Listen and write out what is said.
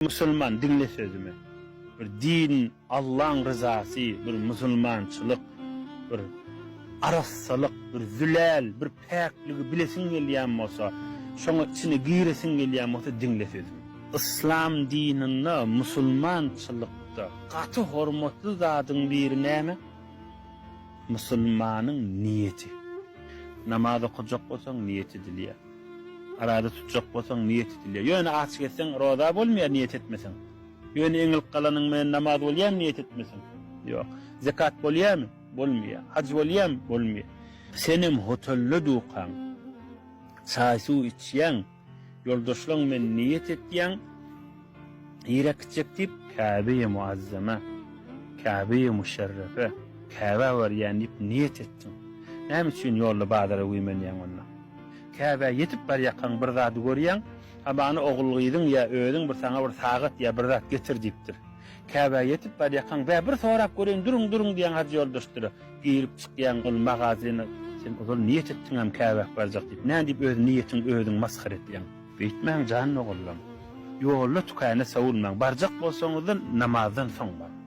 Musulman diňle sözümi. Bir din Allaň ryzasy bir musulmançylyk bir arassalyk bir zülal bir päkligi bilesiň gelýän bolsa şoňa içine giresiň gelýän bolsa diňle sözümi. Yslam dininde musulmançylykda gaty hormatly zadyň biri näme? Musulmanyň niýeti. Namaz okajak bolsaň niýet edilýär. Araza tutjak bolsaň niýet edilýär. Ýöne aç gezseň roza bolmaýar niýet etmeseň. Ýöne eňilip galanyň bilen namaz bolýarmy niýet etmeseň? Ýok. Zekat bolýarmy? Bolmaýar. Haj bolýarmy? Bolmaýar. Senem hotelde dukaň, çaý-suw içýäň, ýoldaşlaň bilen niýet etýäň, nirä gitjek diýip, Käbe-i Muazzama, Käbe-i Muşerrefe, Käbä barýan diýip niýet etdiň. Näme üçin ýolda bazara güýmenýäň onda? Käbä ýetip barýakaň bir zady görýäň, hamana ogul-gyzyň ýa özüň bir saňa bir sagat ýa bir zat getir diýipdir. Käbä ýetip barýakaň, bä bir sorap göreýin, duruň, duruň diýýäň hajy ýoldaşlara. Girip çykýaň ol magazyna, sen ozal niýet etdiňem Käbä barjak diýip, nädip öz niýetiňi özüň masgara edýäň? Beýtmäň jan doganlarym. Ýolda tükäne sowulmaň, barjak bolsaňyzda namazdan soň baryň.